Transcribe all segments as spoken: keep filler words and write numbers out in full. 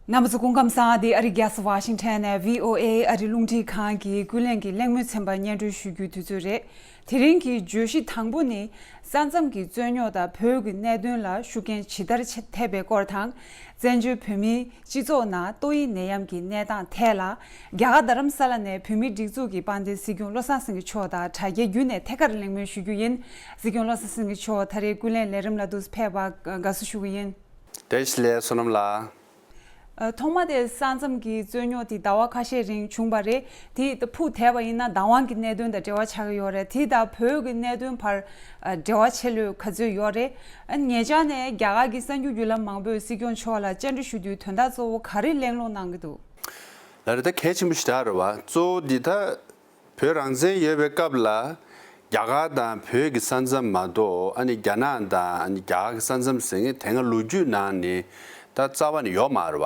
རྣམ་པ་ཚོ་སྐུ་ཁམས་བཟང་། འདི་ཨ་རི་རྒྱལ་ས་ཝ་ཤིང་ཊོན་ནས་བྷི་ཨོ་ཨེ་ཨ་རི་རླུང་འཕྲིན་ཁང་གི་ཀུན་གླེང་གི་གླེང་མོལ་ཚན་པ་སྙན་སྒྲོན་ཞུ་རྒྱུའི་དུས་ཚོད་རེད། དེ་རིང་གི་བརྗོད་གཞི་དང་པོ་ནི། ས་མཚམས་ཀྱི་རྩོད་རྙོག་དང་བོད་ཀྱི་གནད་དོན་ལ་ཤུགས་རྐྱེན་ཇི་ལྟར་ཆེ་ཐེབས་པའི་སྐོར་དང་། བཙན་བྱོལ་བོད་མིའི་སྤྱི་ཚོགས་ནང་ཏོག་དབྱིབས་ནད་ཡམས་ཀྱི་གནས་སྟངས་ཐད་ལ། རྒྱ་གར་རྡ་རམ་ས་ལ་ནས་བོད་མིའི་སྒྲིག་འཛུགས་ཀྱི་དཔལ་ལྡན་སྲིད་སྐྱོང་བློ་བཟང་སེང་གེ་མཆོག་དང་དྲ་རྒྱའི་བརྒྱུད་ནས་ཐད་ཀར་གླེང་མོལ་ཞུ་རྒྱུ་ཡིན། སྲིད་སྐྱོང་བློ་བཟང་སེང་གེ་མཆོག་ད་རེས་ཀུན་གླེང་ལས་རིམ་ལ་འདུག་སེ་ཕེབས་པར་དགའ་བསུ་ཞུ་གི་ཡིན། བཀྲ་ཤིས་བདེ་ལེགས། བསོད་ནམས་ལགས། ཨ། ཐོག་མ་དེ་ས་མཚམས་ཀྱི་རྩོད་རྙོག་དེ་ཟླ་བ་ཁ་ཤས་རིང་བྱུང་བ་རེད། དེ་ཕུགས་དེད་པ་ཡིན་ན་བདག་དབང་གི་གནད་དོན་དང་འབྲེལ་བ་ཆགས་ཀྱི་ཡོད་རེད། དེ་དང་བོད་ཀྱི་གནད་དོན་བར་ཨ་འབྲེལ་བ་ཆེ་ལོས་ག་ཚོད་ཡོད་རེད། ཨ། ཉེ་ཆར་ནས་རྒྱ་གར་གྱི་གསར་འགྱུར་བརྒྱུད་ལམ་མང་པོས་སྲིད་སྐྱོང་མཆོག་ལ་བཅར་འདྲི་ཞུ་དུས་དོན་དག་གཙོ་བོ་ག་རེ་གླེང་སློང་གནང་གི་འདུག་ལགས་རེད། ད་གལ་ཆེན་པོ་ཞེ་དྲག་རེད་བ། གཙོ་བོ་འདི་ད་བོད་རང་བཙན་ཡོད་པའི་སྐབས་ལ་རྒྱ་གར་དང་བོད་ཀྱི་ས་མཚམས་མ་གཏོགས། ཨ་ནི་རྒྱ་ནག་དང་ཨ་ནི་རྒྱ་གར་གྱི་ས་མཚམས་ཟེར་མཁན་དེ་སྔ་ལོ་རྒྱུས་ནང་ནས་ད་རྩ་བ་ནས་ཡོད་མ་རེད་བ།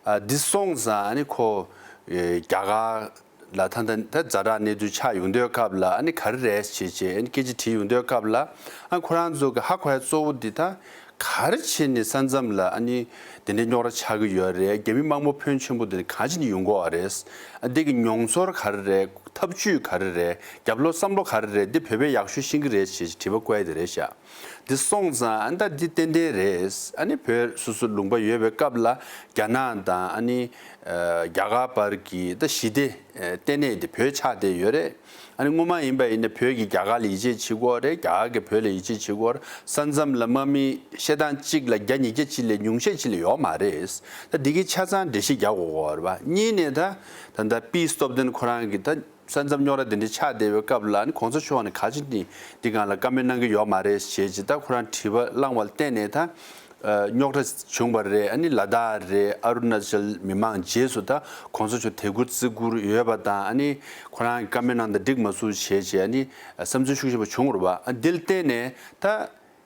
ཨ། འདི་སོང་ཙང་ཨ་ནི་ཁོ་ཨེ་རྒྱ་གར་ལ་ད་ལྟ་ད་ཛ་དྲག་གནས་ཚུལ་ཆགས་ཡོང་དུས་སྐབས་ལ། ཨ་ནི་ག་རེ་རེད་བྱས་བྱས་ཨ་ནི་སྐད་ཆ་དྲིས་ཡོང་དུས་སྐབས་ལ། ཨ། ཁོ་རང་ཚོ་གི་ཧ་གོ་ཡ་གཙོ་བོ་འདི་ད་ག་རེ་བྱས་ནས་ས་མཚམས་ལ་ཨ་ནི་དེ་འདྲའི་རྙོག་དྲ་ཆགས་ཀྱི་ཡོད་རེད། རྒྱ་མི་དམག་མི་ཕོན་ཆེན་པོ་དེ་ག་བྱས་ནས་ཡོང་གི་ཡོད་རེད། ཨ། འདི་གི་མྱོང་ཚོར་ག་རེ་རེད། ཐབས་ཇུས་ག་རེ་རེད། རྒྱབ་ལོགས་བསམ་བློ་ག་རེ་རེད། འདི་བོད་པས་ཡག་ཤོས་ཤེས་ཀྱི་རེད་ཞེས་དྲི་བ་བཀོད་ཡ་དེ་རེད་ཤག་འདི་སོང་ཙང་ཨ་ནི་ད་འདི་ཏན་ཏན་རེད། ཨ་ནི་བོད་སོ་སོ་ལུང་པ་ཡོད་པའི་སྐབས་ལ་རྒྱ་ནག་དང་ཨ་ནི་ཨ་རྒྱ་གར་བར་གྱི་ད་ཞི་བདེ་ཨ་ལྟེ་གནས་དེ་བོད་ཆགས་བསྡད་ཡོད་རེད། ཨ་ནི་སྔོན་མ་ཡིན་པ་ཡིན་ན་བོད་ཀྱིས་རྒྱ་གར་ལ་ཡིད་ཆེས་བྱེད་ཀྱི་ཡོད་རེད། རྒྱ་གར་གྱིས་བོད་ལ་ཡིད་ཆེས་བྱེད་ཀྱི་ཡོད་རེད། ས་མཚམས་ལ་དམག་མི་བཤད་སྟངས་གཅིག་ལ་བརྒྱ་ཉིས་བརྒྱ་ཅིག་ལས་ཉུང་ཤས་ཅིག་ལས་ཡོད་མ་རེད། ད་འདི་གི་ཆ་ཚང་འགྲེལ་བཤད་རྒྱག་དགོས་ཀྱི་ཡོད་རེད་པ། གཉིས་ནས་ད་ད་ལྟ་པིས་སྟོབས་ལྡན་ཁོ་རང་གིས་ད་ས་མཚམས་རྙོག་དྲ་འདི་འདྲ་ཆགས་བསྡད་པའི་སྐབས་ལ། ཨ་ནི་གོང་ས་མཆོག་ནས་ག་ཅི་ནས་འདི་སྒང་ལ་བཀའ་མོལ་གནང་གི་ཡོད་མ་རེད་ཞེས་ཅིག་ད་ཁོ་རང་དྲི་བ་བསླངས་པ་ལ་བརྟེན་ནས་ད་ཨ་རྙོག་དྲ་བྱུང་བ་རེད། ཨ་ནི་ལ་དྭགས་རེད། ཨ་རུ་ན་ཅལ་མི་མང་རྗེས་སུ་ད་གོང་ས་མཆོག་དད་གུས་བརྩི་བཀུར་ཡོད་པ་དང་། ཨ་ནི་ཁོ་རང་གི་བཀའ་མོལ་གནང་སྟངས་འགྲིག་མ་སོང་ཞེས་བྱས། ཨ་ནི་བསམ་ཚུལ་ཤུགས་ཆེན་པོ་བྱུང་བ་རེད་པ། ཨ་འདི་ལ་བརྟེན་ནས་ད་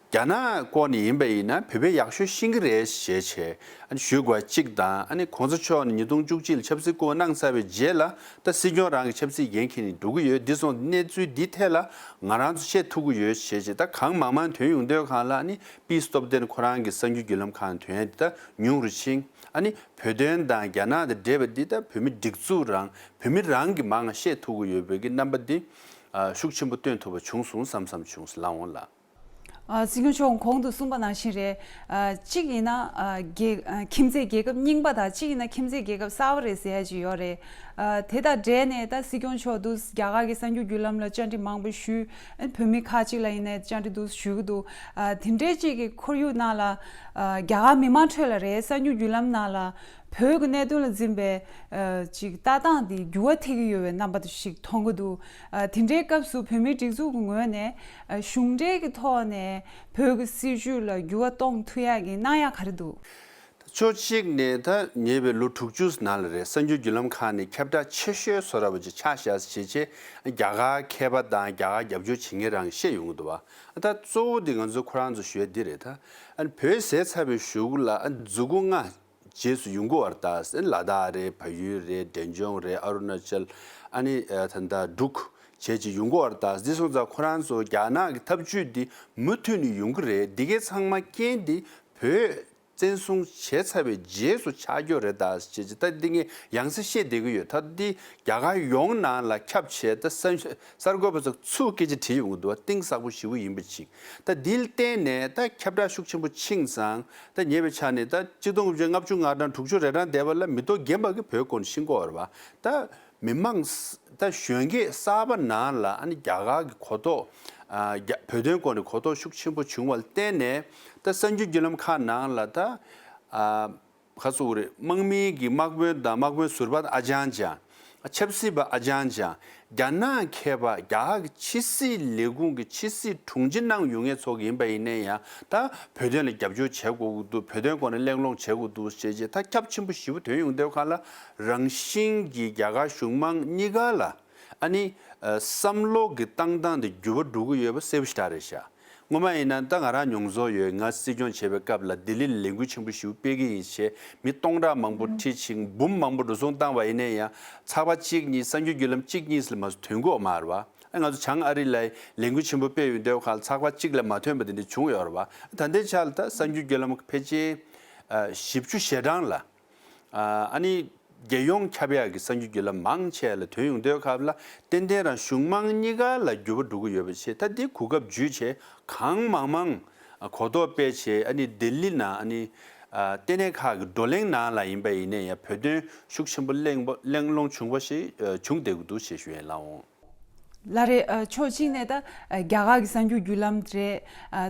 རྒྱ་ནག་སྐོར་ནས་ཡིན་པ་ཡིན་ན་བོད་པས་ཡག་ཤོས་ཤེས་ཀྱི་རེད་ཞེས་བྱས་ཨ་ནི་ཞུ་དགོས་པ་གཅིག་དང་། ཨ་ནི་གོང་ས་མཆོག་ནས་ཉིས་སྟོང་བཅུ་གཅིག་ལ་ཆབ་སྲིད་སྐུ་དབང་གནང་ཚར་བའི་རྗེས་ལ་ད་སྲིད་སྐྱོང་རང་གི་ཆབ་སྲིད་འགན་འཁྱེར་ནས་འགྲོ་གི་ཡོད། འདི་སོང་གནས་ཚུལ་འདི་ཐད་ལ་ང་རང་ཚོ་བཤད་ཐུབ་ཀྱི་ཡོད་ཞེས་བྱས། ད་གང་མང་མང་ཐོན་ཡོང་དུས་སྒང་ལ་ཨ་ནི་པིས་སྟོབས་ལྡན་ཁོ་རང་གི་གསར་འགྱུར་བརྒྱུད་ལམ་ཁག་ཐོན་ཡ་འདི་ད་ཉུང་རུ་ཕྱིན། ཨ་ནི་བོད་དོན་དང་རྒྱ་ནག་དང་འབྲེལ་བ་འདི་ད་བོད་མི་སྒྲིག་འཛུགས་རང་བོད་མི་རང་གིས་མང་བཤད་ཐུབ་ཀྱི་ཡོད་པའི་གི་རྣམ་པ་འདི་ཨ་ཤུགས་ཆེན་པོ་སྟོན་ཐུབ་པ་བྱུང་སོང་བསམ་བསམ་བྱུང་ལགས་འོང་ལགས། ཨ། སྲིད་སྐྱོང་མཆོག་གོང་དུ་གསུངས་པ་ནང་བཞིན་རེད། ཨ། གཅིག་ཡིན་ན་ཨ་རྒྱལ་ཨ་ཁྱིམ་མཚེས་རྒྱལ་ཁབ་རྙིང་པ་དང་། གཅིག་ཡིན་ན་ཁྱིམ་མཚེས་རྒྱལ་ཁབ་གསར་པ་རེད་ཟེར་ཡ་ཅིག་ཡོད་རེད། ཨ། དེ་དང་འབྲེལ་ནས་ད་སྲིད་སྐྱོང་མཆོག་འདུག་རྒྱ་གར་གྱི་གསར་འགྱུར་བརྒྱུད་ལམ་ལ་བཅར་འདྲི་མང་པོ་ཞུས། ཨ། བོད་མི་ཁག་ཅིག་ལ་ཡིན་ནའི་བཅར་འདྲི་འདུག་ཞུ་གི་འདུག་ཨ། དེ་འདྲའི་ཅིག་གི་ཁོར་ཡུག་ནང་ལ། ཨ། རྒྱ་གར་མི་མང་ཁྲོད་ལ་རེད། གསར་འགྱུར་བརྒྱུད་ལམ་ནང་ལ་བོད་ཀྱི་གནད་དོན་ལ་འཛིན་པའི་ཨ་ཅིག་ལྟ་སྟངས་དེ་འགྱུར་བ་ཐེབས་ཀྱི་ཡོད་པའི་རྣམ་པ་ཞིག་མཐོང་གི་འདུག་ཨ། དེ་འདྲའི་སྐབས་སུ་བོད་མིའི་སྒྲིག་འཛུགས་ཀྱི་ངོས་ནས་ཨ་གཞུང་འབྲེལ་གྱི་ཐོག་ནས་བོད་ཀྱི་སྲིད་བྱུས་ལ་འགྱུར་བ་གཏོང་ཐུབ་ཡག་གི་གནང་ཡག་ག་རེ་འདུག་ཕྱོགས་གཅིག་ནས་ད་ཉེ་བའི་ལོ་དྲུག་ཅུ་ནང་ལ་རེད། གསར་འགྱུར་བརྒྱུད་ལམ་ཁག་ནས་ཁྱབ་བསྒྲགས་ཆེ་ཤོས་བཟོ་འདྲ་བ་ཅིག་ཆགས་བཞག་བྱས་བྱས། རྒྱ་གར་མཁས་པ་དང་རྒྱ་གར་རྒྱབ་སྐྱོར་བྱེད་མཁན་རང་བཤད་ཡོང་གི་འདུག་བ། ད་གཙོ་བོ་འདི་ང་ཚོ་ཁོ་རང་ཚོ་ཞུ་ཡ་འདི་རེད། ད་ཨ་ནི་བོད་ཟས་ཚར་བའི་གཞུག་ལ་ཨ་མཛུ་གུ་ལྔ་རྗེས་སུ་ཡོང་གི་ཡོད་རེད། ད་ལ་དྭགས་རེད། བལ་ཡུལ་རེད། འབྲས་ལྗོངས་རེད། ཨ་རུ་ན་ཅལ། ཨ་ནི་ཨ་ད་ལྟ་འབྲུག་བྱས་ཅིག་ཡོང་གི་ཡོད་རེད། ད་འདི་སོང་ཙང་ཁོ་རང་ཚོ་རྒྱ་ནག་གི་ཐབས་ཇུས་འདི་མུ་མཐུད་ནས་ཡོང་གི་རེད། འདི་གའི་ཚང་མ་རྐྱེན་འདི་བོད་བཙན་བཟུང་བྱས་ཚར་བའི་རྗེས་སུ་ཆགས་ཀྱི་ཡོད་རེད། ད་ཅེས་ཅིག་ད་འདི་ངས་ཡང་སེ་བཤད་བསྡད་ཀྱི་ཡོད། ད་འདི་རྒྱ་གར་ཡོངས་ནང་ལ་ཁྱབ་བྱས། ད་གསར་གསར་འགོད་པ་ཚོ་ཚུར་སྐད་ཆ་དྲིས་ཡོང་གི་འདུག་བ། གཏིང་ཟབ་པོ་ཞེ་པོ་ཡིན་པ་ཅིག་ད་འདི་ལ་བརྟེན་ནས་ད་ཁྱབ་བསྒྲགས་ཤུགས་ཆེན་པོ་ཕྱིན་ཙང་། ད་ཉེ་བའི་ཆ་ནས་ད་གཅིག་སྟོང་དགུ་བརྒྱ་ལྔ་བཅུ་ང་གྲངས་དྲུག་ཅུ་རེ་གྲངས་བསྡད་པ་ལ་མི་ཐོག་རྒན་པ་གིས་བོད་སྐོར་ནས་ཤེས་ཀྱི་ཡོད་རེད་བ། ད་མི་མང་ད་གཞོན་སྐྱེས་གསར་པ་ནང་ལ་ཨ་ནི་རྒྱ་གར་གྱི་གོ་རྟོགས། ཨ་རྒྱ་བོད་དོན་སྐོར་ནས་གོ་རྟོགས་ཤུགས་ཆེན་པོ་བྱུང་བ་ལ་བརྟེན་ནས། ད་གསར་འགྱུར་བརྒྱུད་ལམ་ཁག་ནང་ལ་ད་ཨ་ག་རེ་ཟེར་དགོས་རེད། དམག་མི་གི་དམག་དཔོན་དང་དམག་དཔོན་ཟུར་པ་ཨ་ཅང་ཅང་། ཆབ་སྲིད་པ་ཨ་ཅང་ཅང་། རྒྱ་ནག་མཁས་པ། རྒྱ་གར་གྱི་ཕྱི་སྲིད་ལས་ཁུངས་ཀྱི་ཕྱི་སྲིད་དྲུང་ཆེ་གནང་ཡོང་མཁན་ཚོ་ཡིན་པ་ཡིན་ན་ཡང་། ད་བོད་དོན་ལ་རྒྱབ་སྐྱོར་བྱེད་དགོས་ཀྱི་འདུག་བོད་དོན་སྐོར་ནས་གླེང་སློང་བྱེད་དགོས་འདུག་ཅེས་བྱས། ད་ཁྱབ་ཆེན་པོ་ཞེ་པོ་ཐོན་ཡོང་དུས་སྒང་ལ། རང་བཞིན་གྱིས་རྒྱ་གར་གཞུང་མང་གཉིས་ཀ་ལ་ཨ་ནི་ཨ་བསམ་བློ་གི་བཏང་སྟངས་དེ་འགྱུར་བ་འགྲོ་གི་ཡོད་པ་གསལ་པོ་ཞེ་དྲག་རེད་ཤག་སྔོན་མ་ཡིན་ན་ད་ང་རང་མྱོང་ཚོར་ཡོད། ང་སྲིད་སྐྱོང་བྱས་པའི་སྐབས་ལ་ལྡི་ལི་ལ་ལས་འགུལ་ཆེན་པོ་ཞེ་པོ་སྤེལ་གྱི་ཡིན་ཞེས་མི་སྟོང་ཕྲག་མང་པོ་ཁྲིད་ཅིང་འབུམ་མང་པོ་འགྲོ་སོང་བཏང་བ་ཡིན་ན་ཡང་། ཚགས་པར་གཅིག་གཉིས། གསར་འགྱུར་བརྒྱུད་ལམ་གཅིག་གཉིས་ལ་མ་གཏོགས་ཐོན་གྱི་ཡོད་མ་རེད་བ། ཨ་ང་ཚོ་བྱང་ཨ་རི་ལ་ལས་འགུལ་ཆེན་པོ་སྤེལ་ཡོང་དུས་སྒང་ལ་ཚགས་པར་གཅིག་ལས་མ་ཐོན་པ་དེ་འདྲ་བྱུང་ཡོད་རེད་བ། ད་ལྟའི་ཆ་ལ་ད་གསར་འགྱུར་བརྒྱུད་ལམ་ཕལ་ཆེར་ཨ་བཞི་བཅུ་ཞེ་གྲངས་ལ། ཨ་ནི་རྒྱལ་ཡོངས་ཁྱབ་ཡག་གི་གསར་འགྱུར་བརྒྱུད་ལམ་མང་ཆེ་ལ་ཐོན་ཡོང་དུས་སྐབས་ལ་ཏན་ཏན་རང་གཞུང་མང་གཉིས་ཀ་ལ་འགྱུར་བ་འགྲོ་གི་ཡོད་པ་བྱས། ད་འདི་གོ་སྐབས་བརྒྱུད་བྱས་གང་མང་མང་གོ་རྟོགས་སྤེལ་བྱས། ཨ་ནི་ལྡི་ལི་ནང་ཨ་ནི་ལྟེ་གནས་ཁག་གི་བགྲོ་གླེང་ནང་ལ་ཡིན་པ་ཡིན་ནའི་ཡང་བོད་དོན་ཤུགས་ཆེན་པོ་གླེང་པ་གླེང་སློང་བྱུང་བ་ཞིག་བྱུང་བསྡད་ཀྱི་འདུག་ཞེས་ཞུ་ཡས་ལགས་འོང་། ལགས་རེད། ཕྱོགས་གཅིག་ནས་ད་རྒྱ་གར་གྱི་གསར་འགྱུར་བརྒྱུད་ལམ་རེད།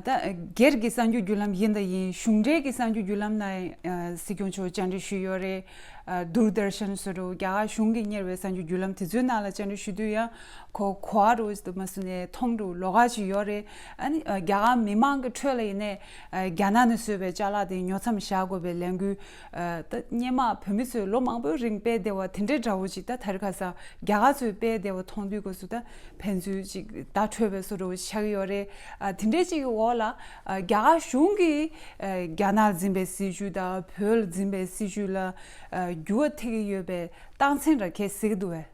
ད་སྒེར་གྱི་གསར་འགྱུར་བརྒྱུད་ལམ་ཡིན་དང་ཡིན། གཞུང་འབྲེལ་གྱི་གསར་འགྱུར་བརྒྱུད་ལམ་ནང་སྲིད་སྐྱོང་མཆོག་བཅར་འདྲི་ཞུས་ཡོད་རེད། དུར་དར་ཤན་ཟེར་རུ་རྒྱ་གར་གཞུང་གིས་གཉེར་བའི་གསར་འགྱུར་བརྒྱུད་ལམ་དེ་ཚོའི་ནང་ལ་བཅར་འདྲི་ཞུ་དུས་ཡང་ཁོ་གོ་བ་རུ་མ་སུ་ནས་མཐོང་རུ་ལོགས་ཀ་ཅིག་ཡོད་རེད། ཨ་ནི་རྒྱ་གར་མི་མང་གི་ཁྲོད་ལ་ཡིན་ནའི་རྒྱ་ནག་ནས་བཟོས་པའི་ཅ་ལག་དེ་ཉོ་མཚམས་བཞག་དགོས་པའི་ལས་འགུལ། ད་སྔོན་མ་བོད་མི་ཚོས་ལོ་མང་པོའི་རིང་སྤེལ་བསྡད་པ་དེ་འདྲའི་འདྲ་བོ་ཅིག་ད་དེ་རིང་ཁ་སང་རྒྱ་གར་ཚོས་སྤེལ་བསྡད་པ་མཐོང་དུས་སྐབས་སུ་ད་ཕན་ཚུན་ཅིག་བརྡ་འཕྲོད་པའི་བཟོ་འདྲ་བོ་ཆགས་ཀྱི་ཡོད་རེད། ཨ་དེ་འདྲའི་ཅིག་གི་འོག་ལ་ཨ་རྒྱ་གར་གཞུང་གིས་ཨ་རྒྱ་ནག་འཛིན་པའི་སྲིད་བྱུས་དང་བོད་འཛིན་པའི་སྲིད་བྱུས་ལ་ཨ་འགྱུར་བ་ཐེབས་ཀྱི་ཡོད་པའི་རྟགས་མཚན་ར་ཁྱེད་གཟིགས་འདུག་བས།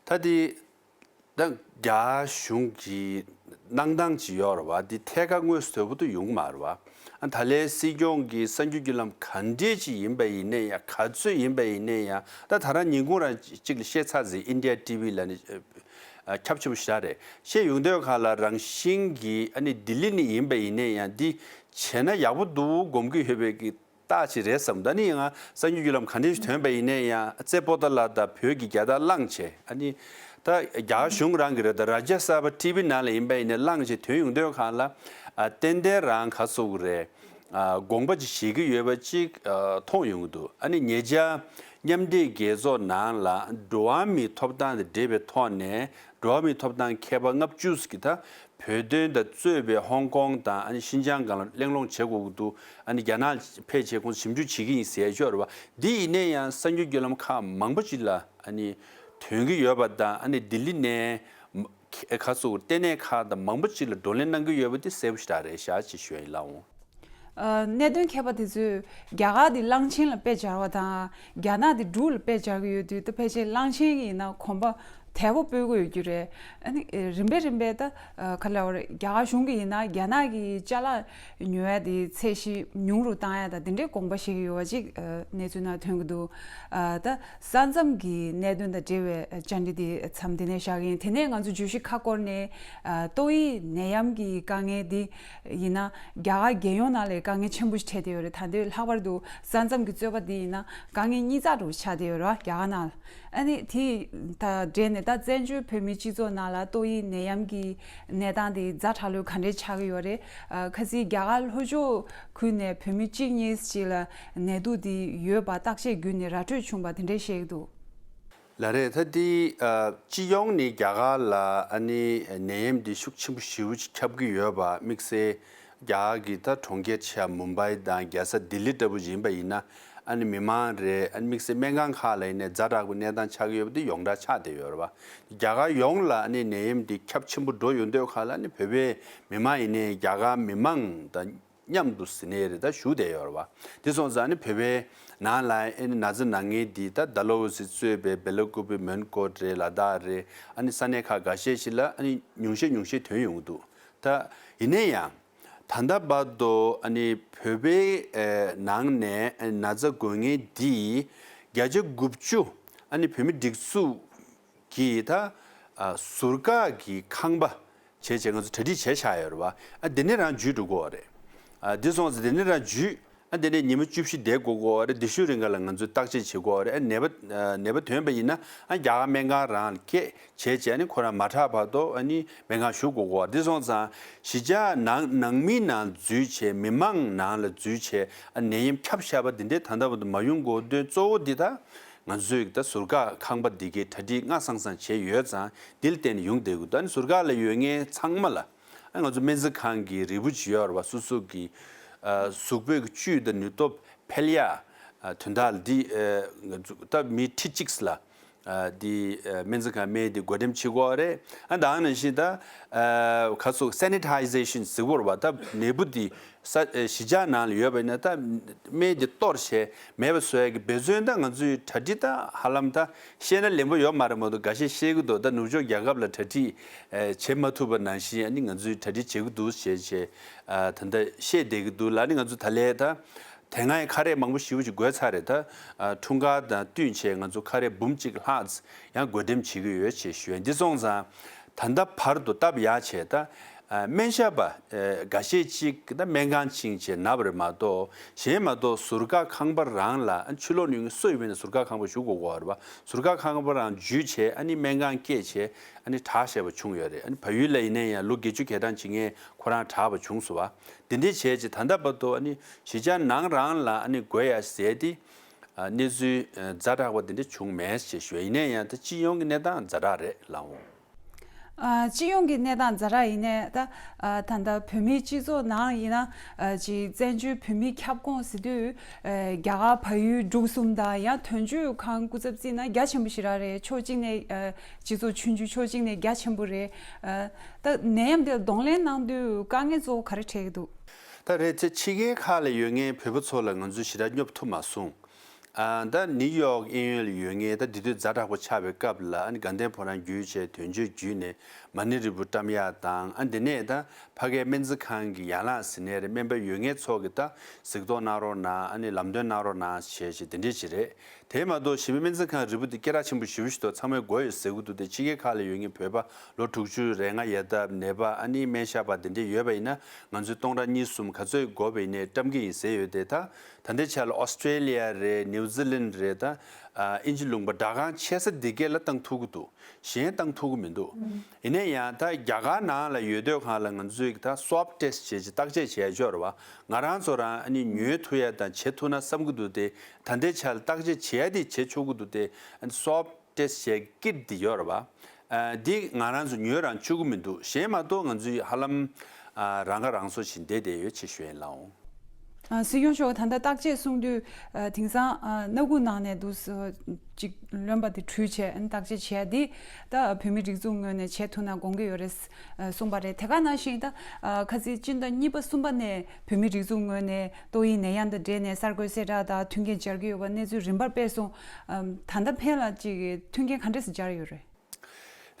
ད་དེ་ད་རྒྱ་གཞུང་གི་གནང་སྟངས་ཅིག་ཡོད་རེད་བ། འདི་ཐད་ཀར་དངོས་སུ་དོད་པོ་དུ་ཡོང་གི་མ་རེད་བ། ཨ་ད་ལའི་སྲིད་སྐྱོང་གི་གསར་འགྱུར་བརྒྱུད་ལམ་ག་འདྲས་ཅིག་ཡིན་པ་ཡིན་ནའི་ཡང་ག་ཚོད་ཡིན་པ་ཡིན་ནའི་ཡང་། ད་ད་རང་ཉིན་གུང་རང་གཅིག་ལ་བཤད་ཚར་ཟིན། ཨིན་ཌི་ཡ་ཊི་ཝི་ལ་ནི་ཨ་ཁྱབ་ཆེ་པོ་ཞེ་དྲག་རེད། བཤད་ཡོང་དུས་ག་ལ་རང་བཞིན་གྱི་ཨ་ནི་ལྡི་ལི་ནས་ཡིན་པ་ཡིན་ནའི་ཡང་འདི་བྱས་ན་ཡག་པོ་འདུག་སྒོམ་གྱི་ཡོད་པའི་གི་རྟགས་ཅིག་རེད་བསམ། ད་ནི་ཡང་གསར་འགྱུར་བརྒྱུད་ལམ་ག་འདྲ་ཞིག་ཐོན་པ་ཡིན་ནའི་ཡང་རྩེ་པོ་ཏ་ལ་དང་བོད་ཀྱི་རྒྱལ་དར་བླངས་བྱས། ཨ་ནི་ད་རྒྱ་གཞུང་རང་གི་རེད། ད་རཱ་ཇ་ས་བྷ་ཊི་ཝི་ནང་ལ་ཡིན་པ་ཡིན་ནའི་བླངས་བྱས་ཐོན་ཡོང་དུས་གང་ལ་ཨ་ཏན་ཏན་རང་ག་ཟེར་དགོས་རེད། ཨ་དགོངས་པ་ཅིག་བཞེས་ཀྱི་ཡོད་པ་ཅིག་ཨ་མཐོང་ཡོང་གི་འདུག་ཨ་ནི་ཉེ་ཆར་མཉམ་འབྲེལ་རྒྱལ་ཚོགས་ནང་ལ་འགྲོ་བ་མིའི་ཐོབ་ཐང་དང་འབྲེལ་བའི་ཐོག་ནས་འགྲོ་བ་མིའི་ཐོབ་ཐང་མཁས་པ་ལྔ་བཅུ་ཙམ་གྱིས་ད་བོད་དོན་དང་གཙོས་པའི་ཧོང་ཀོང་དང་ཨ་ནི་ཤིན་ཅང་སྒང་ལ་གླེང་སློང་བྱེད་དགོས་ཀྱི་འདུག་ཨ་ནི་རྒྱ་ནག་ཕལ་ཆེར་ཁོང་ཚོ་ཞིབ་འཇུག་བྱེད་ཀྱི་ཡིན་ཟེར་ཡ་ཤོར་བ། འདི་ཡིན་ནའི་ཡང་གསར་འགྱུར་བརྒྱུད་ལམ་ཁག་མང་པོ་ཅིག་ལ་ཨ་ནི་ཐོན་གྱི་ཡོད་པ་དང་། ཨ་ནི་ལྡི་ལི་ནས་ཁ་སོ་ལྟེ་གནས་ཁག་དང་མང་པོ་ཅིག་ལ་བགྲོ་གླེང་གནང་གི་ཡོད་པ་འདི་གསལ་པོ་ཞེ་དྲག་རེད་ཤག་ཅེས་ཞུ་ཡ་ཡིན་ལགས་འོང་། ཨ་གནད་དོན་མཁས་པ་དེ་ཚོས་རྒྱ་གར་དེ་གླང་ཆེན་ལ་དཔེ་སྦྱར་བ་དང་རྒྱ་ནག་དེ་འབྲུག་ལ་དཔེ་སྦྱར་གྱི་ཡོད་དུས། ད་ཕལ་ཆེར་གླང་ཆེན་ཡིན་ན་གོམ་པ་དལ་པོ་སྤོས་ཀྱི་ཡོད་རྒྱུ་རེད། ཨ་ནི་རིམ་པས་རིམ་པས་ད་ག་ལབ་དགོས་རེད། རྒྱ་གར་གཞུང་གིས་ཡིན་ན་རྒྱ་ནག་གི་ཅ་ལག་ཉོ་ཡ་དེ་ཚད་གཞི་ཉུང་རུ་བཏང་ཡ་དང་དེ་འདྲའི་དགོངས་པ་བཞེས་ཀྱི་ཡོད་པ་ཅིག་གནས་ཚུལ་ནང་ཐོན་གྱི་འདུག་ད་ས་མཚམས་ཀྱི་གནད་དོན་དང་འབྲེལ་བའི་བཅར་འདྲི་དེ་མཚམས་འདི་ནས་བཞག་གི་ཡིན། དེ་ནས་ང་ཚོ་བརྗོད་གཞི་ཁག་སྐོར་ནས་ཏོག་དབྱིབས་ནད་ཡམས་ཀྱི་དཀའ་ངལ་འདི་ཡིན་ན་རྒྱ་གར་རྒྱལ་ཡོངས་ནང་ལ་དཀའ་ངལ་ཆེན་པོ་ཞིག་འཕྲད་བསྡད་ཡོད་རེད། ད་ལྟའི་ལྷག་པར་དུ་ས་མཚམས་ཀྱི་རྩོད་པ་འདི་ཡིན་ན་དཀའ་ངལ་གཉིས་ཚགས་འདྲ་བོ་ཆགས་བསྡད་ཡོད་རེད་བ། རྒྱ་གར་ནང་ཨ་ནི་དེ་དང་འབྲེལ་ནས་ད་བཙན་བྱོལ་བོད་མིའི་སྤྱི་ཚོགས་ནང་ལ་ཏོག་དབྱིབས་ནད་ཡམས་ཀྱི་གནས་སྟངས་དེ་ཛ་དྲག་ལོས་ག་འདྲས་ཆགས་ཀྱི་ཡོད་རེད། ཨ་ཁ་སང་རྒྱ་གར་ལྷོ་ཕྱོགས་ཁུལ་ནས་བོད་མི་གཅིག་གཉིས་ཅིག་ལ་ནད་དུག་དེ་ཡོད་པ་བརྟག་དཔྱད་བརྒྱུད་ནས་ར་འཕྲོད་བྱུང་བ་དེ་འདྲས་བཤད་ཀྱི་འདུག་ལགས་རེད། ད་དེ་ཨ་སྤྱི་ཡོངས་ནས་རྒྱ་གར་ལ་ཨ་ནི་ནད་ཡམས་འདི་ཤུགས་ཆེན་པོ་ཞེ་པོ་ཅིག་ཁྱབ་ཀྱི་ཡོད་པ། དམིགས་བསལ་རྒྱ་གར་གྱི་ད་གྲོང་ཁྱེར་ཆེ་བ་མུམ་བྷའི་དང་རྒྱལ་ས་ལྡི་ལི་འདྲ་པོ་ཡིན་པ་ཡིན་ན་ཨ་ནི་མི་མང་རེད། ཨ་ནི་དམིགས་བསལ་སྨན་ཁང་ཁག་ལ་ཡིན་ནའི་ཛ་དྲག་པོའི་གནས་སྟངས་ཆགས་ཀྱི་ཡོད་པ་འདི་ཡོངས་གྲགས་ཆགས་བསྡད་ཡོད་རེད་བ། རྒྱ་གར་ཡོངས་ལ་ཨ་ནི་ནད་ཡམས་འདི་ཁྱབ་ཆེན་པོ་འགྲོ་ཡོང་དུས་ཁག་ལ་ཨ་ནི་བོད་པའི་མི་མང་ཡིན་ནའི་རྒྱ་གར་མི་མང་དང་མཉམ་དུ་ཟིན་ནའི་རེད། ད་བཞུགས་བསྡད་ཡོད་རེད་བ། དེ་སོང་ཙང་ཨ་ནི་བོད་པའི་ནང་ལ་ཨ་ནི་ན་ཚ་ན་མཁན་འདི་ད་ཌལ་ཧོ་སི་གཙོས་པའི་སྦེལ་ཀོབ་པི་མོན་གྷོ་རེད། ལ་དྭགས་རེད། ཨ་ནི་ས་གནས་ཁག་འགའ་ཤས་ཤིག་ལ་ཨ་ནི་ཉུང་ཤས་ཉུང་ཤས་ཐོན་ཡོང་གི་འདུག་ད་ཡིན་ན་ཡང་ད་ལྟ་བར་དུ་ཨ་ནི་བོད་པའི་ཨེ་ནང་ནས་ཨ་ནི་ན་ཚ་འགོས་མཁན་འདི་བརྒྱ་ཆ་དགུ་བཅུ་ཨ་ནི་བོད་མི་སྒྲིག་འཛུགས་ཀྱིས་ད་ཨ་ཟུར་བཀག་གི་ཁང་པ་བྱས་བྱས་ང་ཚོ་གྲ་སྒྲིག་བྱས་བཞག་ཡོད་རེད་བ། ཨ་དེ་ནས་རང་འཇུས་འགྲོ་དགོས་པ་རེད། ཨ་དེ་སོང་ཙང་དེ་ནས་རང་འཇུས། ཨ་དེ་ནས་ཉི་མ་བཅུ་བཞི་བསྡད་དགོས་དགོས་པ་རེད། དེ་ཤུལ་རིང་ག་ལ་ང་ཚོས་བརྟག་དཔྱད་བྱེད་དགོས་པ་རེད། ཨ་ནད་པ་ཨ་ནད་པ་ཐོན་པ་ཡིན་ན་ཨ་རྒྱ་གར་སྨན་ཁང་རང་ལ་སྐད་བྱས་བྱས་ཨ་ནི་ཁོ་རང་མ་དྲག་བར་དུ་ཨ་ནི་སྨན་ཁང་བཞུགས་དགོས་དགོས་པ་རེད། དེ་སོང་ཙང་གཞིས་ཆགས་ནང་ནང་མི་ནང་འཛུལ་བྱས་མི་མང་ནང་ལ་འཛུལ་བྱས་ཨ་ནད་ཡམས་ཁྱབ་བཞག་པ་འདི་འདྲའི་ད་ལྟ་བར་དུ་མ་ཡོང་དགོས་དོན་གཙོ་བོ་འདི་ད། ང་ཚོས་ད་ཟུར་བཀག་ཁང་པ་འདི་གའི་གྲ་སྒྲིག་སྔ་སང་སང་བྱས་ཡོད་ཙང་འདི་ལ་བརྟེན་ནས་ཡོང་བསྡད་ཀྱི་འདུག་ཨ་ནི་ཟུར་བཀག་ལ་ཡོད་མཁན་ཚང་མ་ལ་ཨ་ང་ཚོ་སྨན་རྩིས་ཁང་གི་རིལ་བུ་ཅིག་ཡོད་རེད་བ། སོ་སོ་གི་ཨ་གཟུགས་པོའི་གི་བཅུད་དང་ནུས་སྟོབས་འཕེལ་ཡ་ཨ་དོན་དག་ལ་འདི་ཨ་ང་ཚོ་ད་མི་ཁྲི་གཅིག་ལ་ཨ་འདི་ཨ་སྨན་རྩིས་ཁང་སྨན་འདི་བགོ་འགྲེམས་བྱེད་དགོས་རེད། ཨ་ད་ནང་བཞིན་ད་ཨ་ཁ་སོ་སེ་ནི་ཊའི་ཟེ་ཤན་ཟེར་དགོས་རེད་བ། ད་ནད་འབུ་འདི་ས་ཨེ་གཞིས་ཆགས་ནང་ལ་ཡོད་པ་ཡིན་ན་ད་སྨན་དེ་གཏོར་བྱས་མེད་པ་བཟོ་ཡ་གི་འབད་བརྩོན་ད་ང་ཚོའི་གྲ་སྒྲིག་ད་ཧ་ལམ་ད་བཤད་ན་ལན་པོ་ཡོད་མ་རེད་མ་གཏོགས་འགའ་ཤས་བཤད་ཀྱི་འདུག་ད་ནུབ་ཕྱོགས་རྒྱལ་ཁབ་ལ་གྲ་སྒྲིག་ཨེ་བྱེད་མ་ཐུབ་པ་ནང་བཞིན་ཨ་ནི་ང་ཚོའི་གྲ་སྒྲིག་བྱེད་ཀྱི་འདུག་ཞེས་བྱས་ཨ་ད་ལྟ་བཤད་བསྡད་ཀྱི་འདུག་ལ། ཨ་ནི་ང་ཚོ་ད་ལས་ད་ དེ་སྔའི་ཁ་རས་མང་པོ་ཞེ་པོ་ཅིག་བགོས་ཚར་རེད། ད་ཨ་འཁྲུངས་སྐར་དང་བསྟུན་བྱས་ང་ཚོ་ཁ་རས་འབུམ་གཅིག་ལྷག་ཙམ་ཡང་བགོ་འགྲེམས་བྱེད་ཀྱི་ཡོད་ཅེས་ཞུས། འདི་སོང་ཙང་ད་ལྟ་བར་དུ་སྟབས་ཡག་བྱས་ད་ཨ་སྨན་ཞབས་པ་ཨ་འགའ་ཤས་ཅིག་ད་སྨན་ཁང་ཕྱིན་བྱས་ན་བ་རེད་མ་གཏོགས། གཞན་མ་གཏོགས་ཟུར་བཀག་ཁང་པ་རང་ལ་ཨ་ཕྱི་ལོགས་ནས་སུ་ཡིན་པ་ཡིན་ན་ཟུར་བཀག་ཁང་པ་ཞུགས་དགོས་ཀྱི་ཡོད་རེད་པ། ཟུར་བཀག་ཁང་པ་རང་འཇུས་བྱས་ཨ་ནི་སྨན་ཁང་སྐྱེལ་བྱས་ཨ་ནི་དྲག་བཞག་པ་བྱུང་ཡོད་རེད། ཨ་ནི་བལ་ཡུལ་ལ་ཡིན་ན་ཡང་ལོ་བརྒྱད་ཅུ་གྱ་གྲངས་ཅིག་སྔོན་ཁོ་རང་དྲག་པ་བྱུང་སོང་བ། དེ་འདྲའི་བྱས་ཅིག་ད་ལྟ་བར་དུ་ཨ་ནི་གཞིས་ཆགས་ནང་རང་ལ་ཨ་ནི་དགོས་ཡ་ཟེར་ཏེ་ཨ་གནས་ཚུལ་ཛ་དྲག་པ་དེ་འདྲ་བྱུང་མེད་ཅེས་ཞུ་ཡ། ཡིན་ན་ཡང་ད་སྤྱི་ཡོངས་ཀྱི་གནས་སྟངས་ཛ་དྲག་རེད་ལགས་འོང་། ཨ་སྤྱི་ཡོངས་ཀྱི་གནས་སྟངས་ཛ་དྲག་ཡིན་ནའི་ད་ཨ་ད་ལྟ་བོད་མིའི་སྤྱི་ཚོགས་ནང་ཡིན་ན་ཨ་ཅིག་བཙན་བྱོལ་བོད་མིའི་ཁྱབ་ཁོངས་ཟེར་དུས་ཨ་རྒྱ་གར་བལ་ཡུལ་འབྲུག་གསུམ་དང་ཡང་དོན་གཅོད་ཁང་སྐུ་ཚབ་བརྩིས་ན་རྒྱ་ཆེན་པོ་ཞེ་དྲག་རེད། ཕྱོགས་གཅིག་ནས་ཨ་སྤྱི་ཚོགས་ཆུང་ཆུང་ཕྱོགས་གཅིག་ནས་རྒྱ་ཆེན་པོ་རེད། ཨ་ད་ནད་ཡམས་དེ་ལ་གདོང་ལེན་གནང་དུས་དཀའ་ངལ་གཙོ་བོ་ག་རེ་འཕྲད་ཀྱི་འདུག་ད་རེད་ཚེ་ཕྱི་རྒྱལ་ཁག་ལ་ཡོད་མཁན་བོད་པ་ཚོ་ལ་ང་ཚོས་ཞེ་དྲག་སྙོབ་ཐུབ་མ་སོང་། ཨ་ད་ནིའུ་ཡོག་གཡས་གཡོན་ལ་ཡོད་མཁན་ད་དེ་དུས་ཛ་དྲག་པོ་ཆགས་པའི་སྐབས་ལ་ཨ་ནི་དགའ་ལྡན་ཕོ་བྲང་བརྒྱུད་བྱས་དོན་གཅོད་བརྒྱུད་ནས་མ་ཎི་རིལ་བུ་བཀྲམ་ཡག་དང་། ཨ་འདི་ནས་ད་ཕ་གའི་སྨན་རྩིས་ཁང་གི་ཡན་ལག་ཟེར་ནའི་རེད། སྨན་པ་ཡོད་མཁན་ཚོ་གི་ད་གཟིགས་རྟོག་གནང་རོགས་གནང་། ཨ་ནི་ལམ་སྟོན་གནང་རོགས་གནང་བྱས་བྱས་དེ་འདྲས་ཅིག་རེད། དེ་མ་གཏོགས་གཞན་པའི་སྨན་རྩིས་ཁང་རིལ་བུ་དེ་སྐད་གྲགས་ཆེན་པོ་ཞེ་པོ་ཞིག་འདུག་ཚང་མས་དགོས་ཡོད་ཟེར་གྱི་འདུག་དེ་ཕྱི་རྒྱལ་ཁག་ལ་ཡོད་མཁན་བོད་པ་ལོ་དྲུག་ཅུ་རེ་ལྔ་ཡར་འདབ་ནད་པ་ཨ་ནི་སྨན་ཞབས་པ་དེ་འདྲས་ཡོད་པ་ཡིན་ན་ང་ཚོས་སྟོང་ཕྲག་གཉིས་གསུམ་ག་ཚོད་དགོས་པ་ཡིན་ནའི་བཀྲམ་གྱི་ཡིན་ཟེར་ཡོད་དེ། ད་ད་ལྟའི་ཆ་ལ་ཨོ་སི་ཀྲེ་ལི་ཡ་རེད། ནིའུ་ཛི་ལན་རེད། ད་ཨ་དབྱིན་ཇི་ལུང་པ་སྦྲག་ཁང་ཆེ་ས་འདི་གས་ལ་བཏང་ཐུབ་ཀྱི་འདུག་གཞན་བཏང་ཐུབ་ཀྱི་མི་འདུག་ཡིན་ན་ཡང་ད་རྒྱ་གར་ནང་ལ་ཡོད་དུས་སྒང་ལ་ང་ཚོས་ད་སུའབ་ཊེ་སི་བྱས་བྱས་བརྟག་དཔྱད་བྱས་ཆོག་རེད་བ། ང་རང་ཚོ་རང་ཨ་ནི་ཉོ་ཐུབ་ཡ་དང་བྱེད་ཐུབ་ན་བསམ་གྱི་འདུག་སྟེ། ད་ལྟའི་ཆར་བརྟག་དཔྱད་བྱེད་ཡ་དེ་བྱེད་ཆོག་གི་འདུག་སྟེ། ཨ་ནི་སུའབ་ཊེ་སི་བྱས་ཀིཊ་དེ་ཡོད་རེད་བ། ཨ་འདི་ང་རང་ཚོ་ཉོས་རང་བཅུག་གི་མི་འདུག་གཞན་མ་གཏོགས་ང་ཚོས་ཧ་ལམ་ཨ་རང་ཁ་རང་གསོ་བྱས་བསྡད་བསྡད་ཡོད་ཅེས་ཞུ་ཡ་ཡིན་ལགས་འོང་། ཨ་སྲིད་སྐྱོང་མཆོག་ད་ལྟ་བརྟག་དཔྱད་གསུང་དུས་ཨ་དེང་སང་ཨ་སྣ་ཁུག་ནང་ནས་འདུག་སེ་ཅིག་རློན་པ་དེ་བཀྲུས་བྱས་ཨ་ནི་བརྟག་དཔྱད་བྱས་ཡ་འདི་ད་བོད་མི་སྒྲིག་འཛུགས་ངོས་ནས་བྱེད་ཐུབ་ན་དགོངས་ཀྱི་ཡོད་རེད་ཨ་གསུངས་པ་རེད། དེ་ག་ནང་བཞིན་ད་ཨ་ཁ་སང་སྤྱི་ཟླ་གཉིས་པ་གསུམ་པ་ནས་བོད་མི་སྒྲིག་འཛུགས་ངོས་ནས་ཏོག་དབྱིབས་ནད་ཡམས་དང་འབྲེལ་ནས་གསར་འགོད་གསལ་བསྒྲགས་དང་མཐུན་རྐྱེན་སྦྱར་གྱི་ཡོད་པ་གནས་ཚུལ་རིམ་པར་སྤེལ་སོང་། ཨམ་ད་ལྟ་ཕན་ལ་ཅིག་མཐུན་རྐྱེན་ག་འདྲས་སེ་སྦྱར་ཡོད་རེད།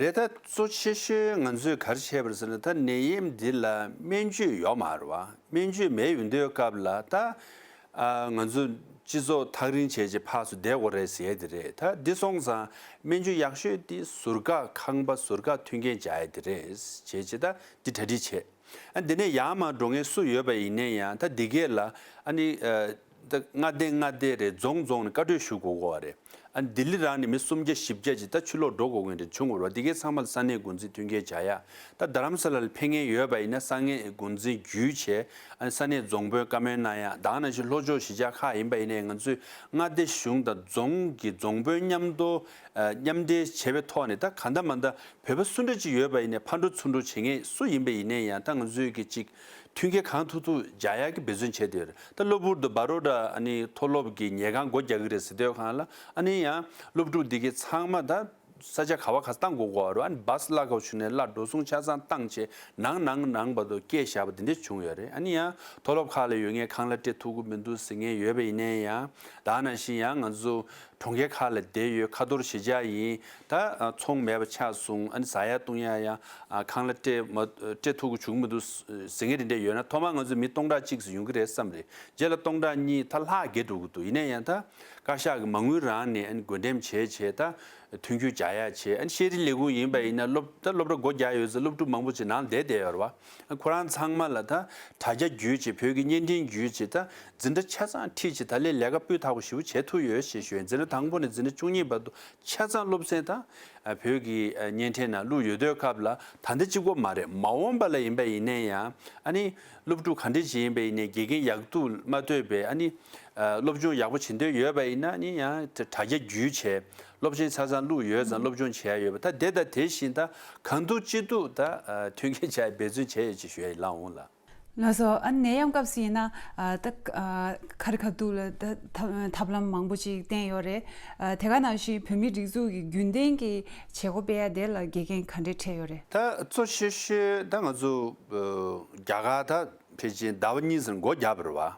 རེད། ད་གཙོ་ཆེ་ཤོས་ང་ཚོས་ག་རེ་བྱས་པ་རེད་ཟེར་ན། ད་ནད་ཡམས་འདི་ལ་སྨན་བཅོས་ཡོད་མ་རེད་བ། སྨན་བཅོས་མེད་ཡོང་དུས་སྐབས་ལ་ད་ཨ་ང་ཚོ་སྤྱི་ཚོགས་ཐག་རིང་བྱས་བྱས་ཕར་ཚུར་བསྡད་དགོས་རེད་ཟེར་ཡ་དེ་རེད། ད་འདི་སོང་ཙང་སྨན་བཅོས་ཡག་ཤོས་དེ་ཟུར་བཀག་ཁང་པ་ཟུར་བཀག་མཐུན་རྐྱེན་སྦྱར་ཡ་དེ་རེད་བྱས་བྱས། ད་འདི་གྲ་སྒྲིག་བྱས། ཨ་འདི་ནས་ཡར་མར་འགྲོ་མཁན་སུ་ཡོད་པ་ཡིན་ནའི་ཡང་ད་འདི་གས་ལ་ཨ་ནི་ཨ་ད་མངའ་སྡེ་མངའ་སྡེ་རེད། རྫོང་རྫོང་ནས་བཀའ་འཁྲོལ་ཞུ་དགོས་ཀྱི་ཡོད་རེད། ཨ་ནི་ལྡི་ལི་རང་ནས་མི་སུམ་བརྒྱ་བཞི་བརྒྱ་ཅིག་ད་ཕྱི་ལོགས་འགྲོ་དགོས་མཁན་རེད་བྱུང་བ་རེད། འདི་གས་ཚང་མ་ལ་ས་གནས་འགོ་འཛིན་མཐུན་རྐྱེན་སྦྱར་ཡ། ད་རྡ་རམ་ས་ལ་ལ་ཕེབས་མཁན་ཡོད་པ་ཡིན་ན་ས་གནས་འགོ་འཛིན་བརྒྱུད་བྱས་ཨ་ནི་ས་གནས་རྫོང་དཔོན་བཀའ་མོལ་གནང་ཡ། ད་ག་ནང་བཞིན་ལྷོ་ཕྱོགས་གཞིས་ཆགས་ཁག་ཡིན་པ་ཡིན་ནའི་ང་ཚོས་མངའ་སྡེ་གཞུང་དང་རྫོང་གི་རྫོང་དཔོན་མཉམ་དུ་ཨ་མཉམ་འབྲེལ་བྱས་པའི་ཐོག་ནས་ད་གང་ལྟར་མ་ལྟར་བོད་པ་སུ་འདྲ་ཅིག་ཡོད་པ་ཡིན་ནའི་ཕར་འགྲོ་ཚུར་འགྲོ་བྱེད་མཁན་སུ་ཡིན་པ་ཡིན་ནའི་ཡང་ད་ང་ཚོས་ཀྱི་ཅིག་མཐུན་རྐྱེན་གང་ཐུབ་ཐུབ་སྦྱར་ཡག་གི་འབད་བརྩོན་བྱས་བསྡད་ཡོད་རེད། ད་གློ་བུར་དུ་བྷ་རོ་ཌ་ཨ་ནི་མཐོ་སློབ་ཀྱི་ཉལ་ཁང་སྒོ་རྒྱག་གི་རེད་ཟེར་དུས་སྒང་ལ་ཨ་ནི་ཡང་སློབ་ཕྲུག་འདི་གའི་ཚང་མ་ད་ས་ཆ་ག་བ་ག་ས་བཏང་དགོས་ཀྱི་ཡོད་རེད། ཨ་ནི་བྷ་སི་གླ་དགོས་བྱུང་ནའི་གླ་འགྲོ་སོང་ཆ་ཚང་བཏང་བྱས་ནང་ནང་ནང་བར་དུ་སྐྱེལ་བཞག་པ་དེ་འདྲ་བྱུང་ཡོད་རེད། ཨ་ནི་ཡང་མཐོ་སློབ་ཁག་ལ་ཡོད་མཁན་ཁང་གླ་སྤྲད་ཐུབ་ཀྱི་མི་འདུག་ཟེར་མཁན་ཡོད་པ་ཡིན་ནའི་ཡང་ད་ག་ནང་བཞིན་ཡང་ང་ཚོ་གྲོང་ཁྱེར་ཁག་ལ་བསྡད་ཡོད། ཁ་ཐོར་གཞིས་ཆགས་ཡིན། ད་ཨ་ཚོང་མེད་པ་ཆགས་སོང་། ཨ་ནི་ཟ་ཡ་བཏུང་ཡ་ཡང་ཨ་ཁང་གླ་སྤྲད་མ་སྤྲད་ཐུབ་ཀྱི་བྱུང་མི་འདུག་ཟེར་མཁན་དེ་འདྲ་ཡོད་ན། ཐོག་མར་ང་ཚོ་མི་སྟོང་ཕྲག་གཅིག་ཙམ་ཡོང་གི་རེད་བསམ་རེད། རྗེས་ལ་སྟོང་ཕྲག་གཉིས་ད་ལྷག་རྒྱས་འགྲོ་གི་འདུག་ཡིན་ན་ཡང་ད་བཀའ་ཤག་གི་མ་དངུལ་རང་ནས་ཨ་ནི་བགོ་འགྲེམས་བྱས་བྱས་ད་མཐུན་འགྱུར་རྒྱག་ཡ་བྱས། ཨ་ནི་ཤེས་རིག་ལས་ཁུངས་ཡིན་པ་ཡིན་ན་སློབ་ད་སློབ་གྲྭ་སྒོ་རྒྱག་ཡོད་ཙང་སློབ་ཕྲུག་མང་པོ་ཅིག་ནང་བསྡད་བསྡད་ཡོད་རེད་བ། ཁོ་རང་ཚང་མ་ལ་ད་དྲ་རྒྱ་བརྒྱུད་བྱས་བོད་ཀྱི་བརྙན་འཕྲིན་བརྒྱུད་བྱས་ད་འཛིན་གྲྭ་ཆ་ཚང་ཁྲིད་བྱས་ད་ལན་ལས་ཀ་སྤུས་དག་པོ་ཞེ་པོ་བྱེད་ཐུབ་ཡོད་ཞེས་ཞུ་ཡ་ཡིན། འཛིན་གྲྭ་དང་པོ་ནས་འཛིན་གྲྭ་བཅུ་གཉིས་བར་དུ་ཆ་ཚང་སློབ་ཚན་ད་བོད་ཀྱི་བརྙན་འཕྲིན་ནང་བླུགས་ཡོད་དུས་སྐབས་ལ་ད་ལྟ་གཅིག་པོ་མ་རེད། མ་འོངས་པ་ལ་ཡིན་པ་ཡིན་ནའི་ཡང་ཨ་ནི་སློབ་ཕྲུག་ག་འདྲ་ཞིག་ཡིན་པ་ཡིན་ནའི་དགེ་རྒན་ཡག་སྡུག་མ་ལྟོས་པའི་ཨ་ནི་སློབ་སྦྱོང་ཡག་པོ་བྱེད་འདོད་ཡོད་པ་ཡིན་ན་ཨ་ནི་ཡང་དྲ་རྒྱ་བརྒྱུད་བྱས་སློབ་ཚན་ཆ་ཚང་བླུགས་ཡོད་ཙང་སློབ་སྦྱོང་བྱེད་ཡ་ཡོད་པ། ད་དེ་དང་དེ་བཞིན་ད་གང་ཐུབ་ཅི་ཐུབ་ད་མཐུན་རྐྱེན་བྱ་ཡ་འབད་བརྩོན་བྱས་ཡོད་ཅེས་ཞུ་ཡ་ཡིན་ལགས་འོང་ལགས། ལགས་སོ། ཨ་ནད་ཡམས་སྐབས་སུ་ཡིན་ན་ཨ་ད་ཨ་ག་རེ་ག་ཐུག་ལ་ད་ཐབས་ཐབས་ལམ་མང་པོ་ཅིག་བསྟན་ཡོད་རེད། ཨ་དེ་ག་ནང་བཞིན་བོད་མིའི་སྒྲིག་འཛུགས་ཀྱི་རྒྱུན་ལྡན་གྱི་བྱེད་སྒོ་སྤེལ་ཡ་དེ་ལ་དགེ་རྒན་ག་འདྲས་འཕྲད་ཡོད་རེད། ད་གཙོ་ཆེ་ཤོས་ད་ང་ཚོ་ཨ་རྒྱ་གར་ད་ཕལ་ཆེར་ཟླ་བ་གཉིས་ཙམ་སྒོ་བརྒྱབ་པ་རེད་བ།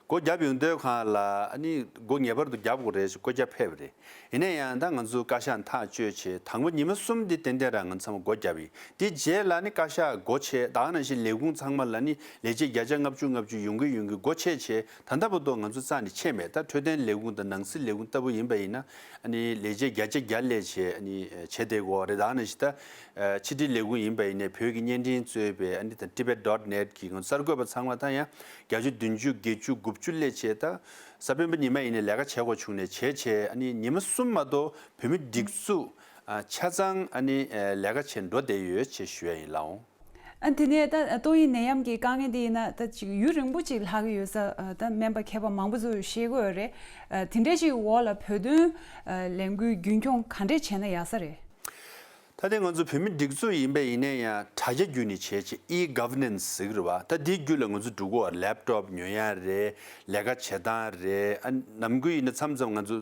སྒོ་བརྒྱབ་ཡོང་དུས་སྒང་ལ་ཨ་ནི་སྒོ་ངེས་པར་དུ་བརྒྱབ་དགོས་རེད་ཞེས་བཀོད་རྒྱ་ཕེབས་པ་རེད། ཡིན་ན་ཡང་ད་ང་ཚོ་བཀའ་ཤག་ཐག་གཅོད་བྱས། དང་པོ་ཉི་མ་གསུམ་འདི་ཏན་ཏན་རང་ང་ཚོ་ཚང་མ་སྒོ་བརྒྱབ་ཡིན། དེ་རྗེས་ལ་ནི་བཀའ་ཤག་སྒོ་ཕྱེ། ད་ག་ནང་བཞིན་ལས་ཁུངས་ཚང་མ་ལ་ནི་ལས་བྱེད་བརྒྱ་ཆ་ལྔ་བཅུ་ལྔ་བཅུ་ཡོང་གི་ཡོང་གི་སྒོ་ཕྱེ་བྱས། ད་ལྟ་བར་དུ་ང་ཚོ་རྩ་ནས་ཕྱེ་མེད། ད་འཕྲོད་བསྟེན་ལས་ཁུངས་དང་ནང་སྲིད་ལས་ཁུངས་ལྟ་བུ་ཡིན་པ་ཡིན་ན། ཨ་ནི་ལས་བྱེད་བརྒྱ་ཆ་བརྒྱ་སླེབས་བྱས། ཨ་ནི་བྱེད་བསྡད་ཀྱི་ཡོད་རེད། ད་ག་ནང་བཞིན་ད་ཕྱི་དྲིལ་ལས་ཁུངས་ཡིན་པ་ཡིན་ནའི་བོད་ཀྱི་བརྙན་འཕྲིན་གཙོས་པའི་ཨ་ནི་ད་Tibet dot net གི་ང་ཚོ་གསར་འགོད་པ་ཚང་མ་ད་ཡང་བརྒྱད་ཅུ་བདུན་ཅུ་བརྒྱད་ཅུ་དགུ་བཅུ་སླེབས་བྱས། ད་གཟའ་སྤེན་པ་ཉི་མ་ཡིན་ནའི་ལས་ཀ་བྱེད་དགོས་བྱུང་ནའི་བྱས་བྱས། ཨ་ནི་ཉི་མ་གསུམ་མ་གཏོགས་བོད་མི་སྒྲིག་འཛུགས་ཨ་ཆ་ཚང་ཨ་ནི་ཨ་ལས་ཀ་བྱེད་འགྲོ་བསྡད་ཡོད་ཅེས་ཞུ་ཡ་ཡིན་ལགས། ཨ་དེ་ནས་ད་ཏོག་དབྱིབས་ནད་ཡམས་ཀྱི་དཀའ་ངལ་འདི་ཡིན་ན་ད་ཅིག་ཡུན་རིང་པོ་ཅིག་ལྷག་གི་ཡོད་ས། ཨ་ད་སྨན་པ་མཁས་པ་མང་པོ་ཚོས་བཤད་ཀྱི་ཡོད་རེད། ཨ་དེ་འདྲ་ཞིག་འོག་ལ་བོད་དོན་ཨ་ལས་འགུལ་རྒྱུན་འཁྱོངས་ག་འདྲས་བྱས་ན་ཡག་ས་རེད། ད་ལྟའི་ང་ཚོ་བོད་མི་སྒྲིག་འཛུགས་ཡིན་པ་ཡིན་ན་ཡང་དྲ་རྒྱ་བརྒྱུད་ནས་བྱས་བྱས། E-governance ཟེར་གྱི་རེད་བ། ད་དེའི་བརྒྱུད་ལ་ང་ཚོ་འགྲོ་གི་ཡོད། ལེབ་ཊོབ་ཉོ་ཡ་རེད། ལས་ཀ་བྱེད་སྟངས་རེད། ཨ་ནམ་རྒྱུན་ཡིན་ན་མཚམས་མཚམས་ང་ཚོ་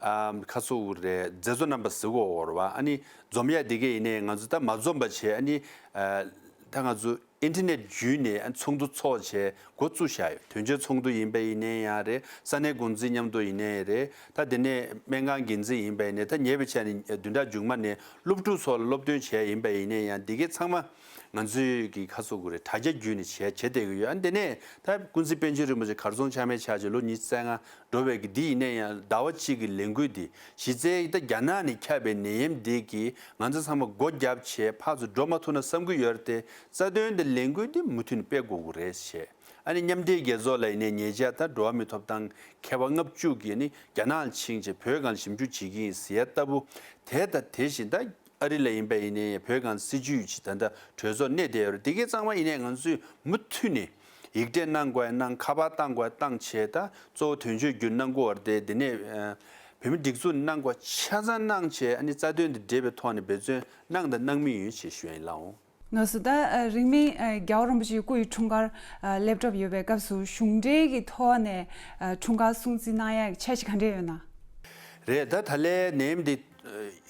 ཨ་ཁ་སོ་རེད། མཛད་གཙོ་རྣམ་པ་ཟེར་གྱི་ཡོད་རེད་བ། ཨ་ནི་འཛོམས་ཡ་དེ་གས་ཡིན་ནའི་ང་ཚོ་ད་མ་འཛོམས་པ་བྱས། ཨ་ནི་ཨ་ད་ང་ཚོ་ཨིན་ཊར་ནེཊ་བརྒྱུད་ནས་ཨ་ཚོགས་འདུ་ཚོགས་བྱས་འགོ་བཙུགས་བཞག་ཡོད། དོན་གཅོད་ཚོགས་འདུ་ཡིན་པ་ཡིན་ནའི་ཡང་རེད། ས་གནས་འགོ་འཛིན་མཉམ་དུ་ཡིན་ནའི་རེད། ད་དེ་ནས་སྨན་ཁང་འགན་འཛིན་ཡིན་པ་ཡིན་ནའི། ད་ཉེ་བའི་ཆར་ནས་བདུན་ཕྲག་མཇུག་མ་ནས་སློབ་ཕྲུག་ཚོ་ལ་སློབ་སྟོན་བྱས་ཡིན་པ་ཡིན་ནའི་ཡང་། དེ་གས་ཚང་མ་ང་ཚོའི་གི་ཁ་སོ་གུ་རེད། དྲ་རྒྱ་བརྒྱུད་ནས་བྱས་བྱས་བསྡད་ཀྱི་ཡོད། ཨ་དེ་ནས་ད་ཀུན་གཟིགས་པཎ་ཆེན་རིན་པོ་ཆེ་གར་སོང་ཆ་མེད་ཆགས་བྱས་ལོ་ཉི་ཤུ་རྩ་ལྔ་འགྲོ་བའི་གི་འདི་ཡིན་ནའི་ཡང་ཟླ་བ་གཅིག་གི་ལས་འགུལ་འདི་གཞི་རྩའི་ད་རྒྱ་ནག་ནས་ཁྱབ་པའི་ནད་ཡམས་འདི་གིས་ང་ཚོ་ཚང་མ་སྒོ་བརྒྱབ་བྱས་ཕར་ཚུར་འགྲོ་མ་ཐུབ་ན་བསམ་གྱི་ཡོད་རེད་དེ། རྩ་དོན་དང་ལས་འགུལ་འདི་མུ་མཐུད་ནས་སྤེལ་དགོས་ཀྱི་རེད་ཞེས། ཨ་ནི་མཉམ་འབྲེལ་རྒྱལ་ཚོགས་ལ་ཡིན་ནའི་ཉེ་ཆར་ད་འགྲོ་བ་མིའི་ཐོབ་ཐང་མཁས་པ་ལྔ་བཅུ་གིས་ནི་རྒྱ་ནག་ལ་ཕྱིན་བྱས་བོད་སྒང་ལ་ཞིབ་འཇུག་བྱེད་ཀྱི་ཡིན་ཟེར་ཡ་ལྟ་བུ། དེ་དང་དེ་བཞིན་ད་ཨ་རི་ལ་ཡིན་པ་ཡིན་ནའི་བོད་སྒང་སྲིད་བྱུས་ཀྱི་ད་ལྟ་གྲོས་ཚོགས་གནས་བསྡད་ཡོད་རེད། དེ་གའི་ཚང་མ་ཡིན་ནའི་ང་ཚོས་མུ་མཐུད་ནས་ཡིག་ཕྲད་གནང་དགོས་གནང་། ཁ་པར་བཏང་དགོས་བཏང་བྱས། ད་གཙོ་བོ་དོན་གཅོད་བརྒྱུད་གནང་དགོས་པ་རེད་དེ། དེ་ནས་ཨ་བོད་མི་སྒྲིག་འཛུགས་གནང་དགོས་ཆ་ཚང་གནང་བྱས། ཨ་ནི་རྩ་དོན་དང་འབྲེལ་བའི་ཐོག་ནས་འབད་བརྩོན་གནང་དང་གནང་མུས་ཡིན་ཞེས་ཞུ་ཡ་ཡིན་ལགས། ང་ཚོ་ད་ཨ་རིང་མིན་ཨ་རྒྱལ་བ་རིན་པོ་ཆེའི་སྐུ་ཡི་འཁྲུངས་སྐར་ཨ་སླེབས་གྲབས་ཡོད་པའི་སྐབས་སུ་གཞུང་འབྲེལ་གྱི་ཐོག་ནས་ཨ་འཁྲུངས་སྐར་སྲུང་བརྩི་གནང་ཡག་འཆར་གཞི་ག་འདྲ་ཡོད་ན། རེད། ད་ད་ལན་ནད་ཡམས་འདི་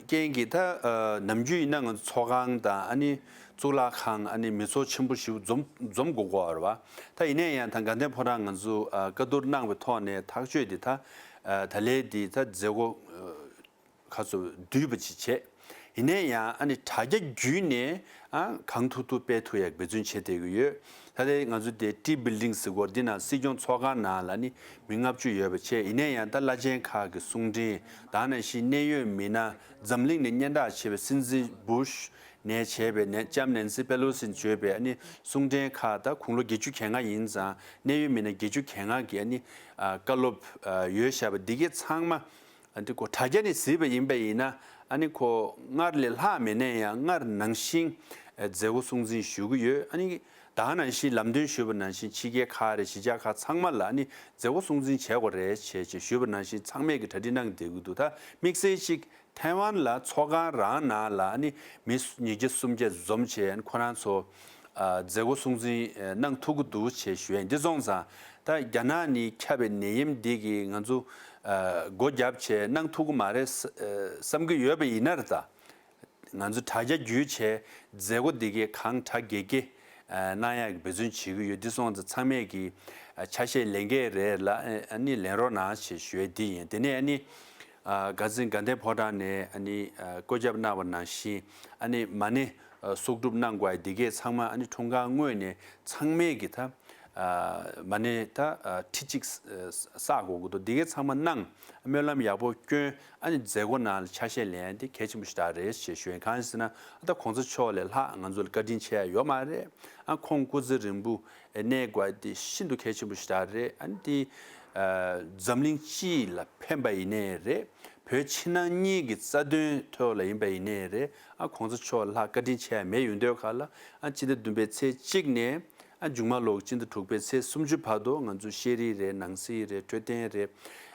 རྐྱེན་གྱིས་ད་ཨ་ནམ་རྒྱུན་ཡིན་ན་ང་ཚོ་ཚོགས་ཁང་དང་། ཨ་ནི་གཙུག་ལག་ཁང་། ཨ་ནི་མི་ཚོགས་ཆེན་པོ་ཞིག་འཛོམས་འཛོམས་དགོས་ཀྱི་ཡོད་རེད་བ། ད་ཡིན་ན་ཡང་ད་དགའ་ལྡན་ཕོ་བྲང་ང་ཚོ་ཨ་བཀའ་བསྡུར་གནང་བའི་ཐོག་ནས་ཐག་གཅོད་འདི་ད་ཨ་ད་ལན་འདི་ད་མཛད་སྒོ་ཨ་ཁ་ཚོ་བསྡུས་པ་ཅིག་བྱས། ཡིན་ནའི་ཡང་ཨ་ནི་དྲ་རྒྱ་བརྒྱུད་ནས་ཨ་གང་ཐུབ་ཐུབ་སྤེལ་ཐུབ་ཡག་འབད་བརྩོན་བྱེད་བསྡད་ཀྱི་ཡོད། ད་ལྟའི་ང་ཚོ་དེ་ཊི་བིལ་ཌིང་ཟེར་གྱི་ཡོད་རེད། འདི་ནང་སྲིད་སྐྱོང་ཚོགས་ཁང་ནང་ལ་ནི་མི་ལྔ་བཅུ་ཡོད་པ་བྱས། ཡིན་ནའི་ཡང་ད་བླ་ཆེན་ཁག་གི་གསུང་འཕྲིན་དང་། ནང་བཞིན་གནད་ཡོད་མི་སྣ་འཛམ་གླིང་ནས་སྙན་གྲགས་ཆེ་བའི་སྲིད་འཛིན་བྷུ་ཤ་ནས་བྱས་པའི་ནས་ལྕམ་ནན་སི་པེ་ལོ་སིས་བརྗོད་པའི་ཨ་ནི་གསུང་འཕྲིན་ཁག་ད་དགུང་ལོ་བརྒྱད་ཅུ་གྱ་ལྔ་ཡིན་ཙང་། གནད་ཡོད་མི་སྣ་བརྒྱད་ཅུ་གྱ་ལྔ་གི་ཨ་ནི་ཨ་བཀའ་སློབ་ཨ་ཡོད་བཞག་པ་འདི་གའི་ཚང་མ་ཨ་འདི་ཁོ་དྲ་རྒྱ་ནས་གཟིགས་པ་ཡིན་པ་ཡིན་ན། ཨ་ནི་ཁོ་སྔར་ལས་ལྷག་མེད་ན་ཡང་སྔར་ནང་བཞིན་ཨ་མཛད་སྒོ་སྲུང་བརྩི་ཞུ་གི་ཡོད། ཨ་ནི་ད་ག་ནང་བཞིན་ལམ་སྟོན་ཞུས་པ་ནང་བཞིན་ཕྱི་རྒྱལ་ཁག་རེད། གཞིས་ཆགས་ཁག་ཚང་མ་ལ་ཨ་ནི་མཛད་སྒོ་སྲུང་བརྩི་བྱེད་དགོས་རེད་ཅེས་ཅེས་ཞུས་པ་ནང་བཞིན་ཚང་མས་ཀྱི་གྲ་སྒྲིག་གནང་བསྡད་ཀྱི་འདུག་ད་དམིགས་བསལ་གཅིག་ཐའེ་ཝན་ལ་ཚོགས་ཁང་རང་ནང་ལ་ཨ་ནི་མི་ཉིས་བརྒྱ་སུམ་བརྒྱ་འཛོམས་བྱས། ཨ་ནི་ཁོ་རང་ཚོ་ཨ་མཛད་སྒོ་སྲུང་བརྩི་ཨ་གནང་ཐུབ་ཀྱི་འདུག་ཅེས་ཞུ་ཡ་ཡིན། འདི་སོང་ཙང་ད་རྒྱ་ནག་ནས་ཁྱབ་པའི་ནད་ཡམས་འདི་གིས་ང་ཚོ་ཨ་སྒོ་བརྒྱབ་བྱས་གནང་ཐུབ་ཀྱི་མ་རེད་ས་ཨ་བསམ་གྱི་ཡོད་པ་ཡིན་ན་རེད། ད་ང་ཚོ་དྲ་རྒྱ་བརྒྱུད་བྱས་མཛད་སྒོ་འདི་གའི་གང་དྲག་གེ་གེ་ཨ་གནང་ཡག་གི་འབད་བརྩོན་བྱེད་ཀྱི་ཡོད། འདི་སོང་ཙང་ཚང་མས་ཀྱི་ཨ་ཆ་ཤས་ལེན་གྱི་རེད་ལ། ཨ་ནི་ལེན་རོགས་གནང་ཞེས་ཞུ་ཡ་འདི་ཡིན། དེ་ནས་ཨ་ནི་ཨ་དགའ་ཚན་དགའ་ལྡན་ཕོ་བྲང་ནས་ཨ་ནི་ཨ་བཀོད་ཁྱབ་གནང་བ་ནང་བཞིན། ཨ་ནི་མ་ཎི་ཨ་གསོག་སྒྲུབ་གནང་དགོས་ཡ་འདི་གས་ཚང་མ་ཨ་ནི་འཁྲུངས་སྐར་སྔོན་ནས་ཚང་མས་ཀྱི་ད་ཨ་མ་ཎི་ད་ཨ་ཁྲི་གཅིག་ཨ་བསགས་དགོས་ཀྱི་འདུག་འདི་གས་ཚང་མ་གནང་། སྨོན་ལམ་ཡག་པོ་བསྐྱོན། ཨ་ནི་མཛད་སྒོ་ནང་ལ་ཆ་ཤས་ལེན་ཡ་འདི་གལ་ཆེན་པོ་ཞེ་དྲག་རེད་ཅེས་ཞུ་ཡ་ཡིན། གང་ཡིན་ཟེར་ན་ད་གོང་ས་མཆོག་ལས་ལྷག་ང་ཚོ་ལ་བཀའ་དྲིན་ཆེ་ཡ་ཡོད་མ་རེད། ཨ་ཁོང་སྐུ་ཚེ་རིང་པོ་གནས་དགོས་ཡ་འདི་ཤིན་ཏུ་གལ་ཆེན་པོ་ཞེ་དྲག་རེད། ཨ་ནི་འདི་ཨ་འཛམ་གླིང་སྤྱི་ལ་ཕན་པ་ཡིན་ནའི་རེད། བོད་ཕྱི་ནང་གཉིས་ཀྱི་རྩ་དོན་ཐོག་ལ་ཡིན་པ་ཡིན་ནའི་རེད། ཨ་གོང་ས་མཆོག་ལྷག་བཀའ་དྲིན་ཆེ་ཡ་མེད་ཡོང་དུས་ག་ལ། ཨ་སྤྱི་ཟླ་བདུན་པའི་ཚེས་གཅིག་ནས་ཨ་མཇུག་མ་ལོག་སྤྱི་ཟླ་དྲུག་པའི་ཚེས་སུམ་ཅུ་བར་དུ་ང་ཚོ་ཤེས་རིག་རེད། ནང་སྲིད་རེད། འཕྲོད་བསྟེན་རེད།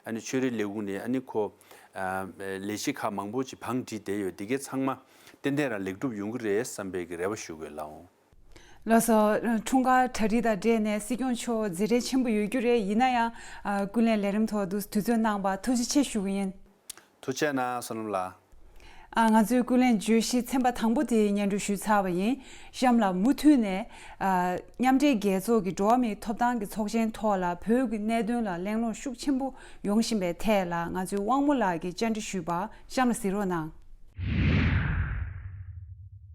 ཨ་ནི་ཆོས་རིག་ལས་ཁུངས་ནས་ཨ་ནི་ཁོ་ཨ་ལས་གཞི་ཁག་མང་པོ་ཅིག་བང་སྒྲིག་བསྡད་ཡོད། འདི་གའི་ཚང་མ་ཏན་ཏན་རང་ལེགས་གྲུབ་ཡོང་གི་རེད་བསམ་པའི་གི་རེ་བ་ཞུ་དགོས་ལགས། ལགས་སོ། འཁྲུངས་སྐར་གྲ་སྒྲིག་དང་འབྲེལ་ནས་སྲིད་སྐྱོང་མཆོག་མཛད་བྲེལ་ཆེན་པོ་ཡོད་རྒྱུ་རེད། ཡིན་ན་ཡང་ཨ་ཀུན་གླེང་ལས་རིམ་ཐོག་ཏུ་དུས་ཚོད་གནང་བར་ཐུགས་རྗེ་ཆེ་ཞུ་གི་ཡིན། ཐུགས་རྗེ་གནང་བསོད་ནམས་ལགས། ཨ། ང་ཚོའི་ཀུན་གླེང་བརྗོད་གཞི་ཚན་པ་དང་པོ་དེ་སྙན་སྒྲོན་ཞུས་ཚར་བ་ཡིན། གཤམ་ལ་མུ་མཐུད་ནས། ཨ། མཉམ་འབྲེལ་རྒྱལ་ཚོགས་ཀྱི་འགྲོ་བ་མིའི་ཐོབ་ཐང་གི་ཚོགས་ཆེན་ཐོག་ལ་བོད་ཀྱི་གནད་དོན་ལ་གླེང་སློང་ཤུགས་ཆེན་པོ་ཡོང་བཞིན་པའི་ཐད་ལ་ང་ཚོའི་དབང་མོ་ལགས་ཀྱིས་བཅར་འདྲི་ཞུས་པ་གཤམ་ལ་གཟིགས་རོགས་གནང་།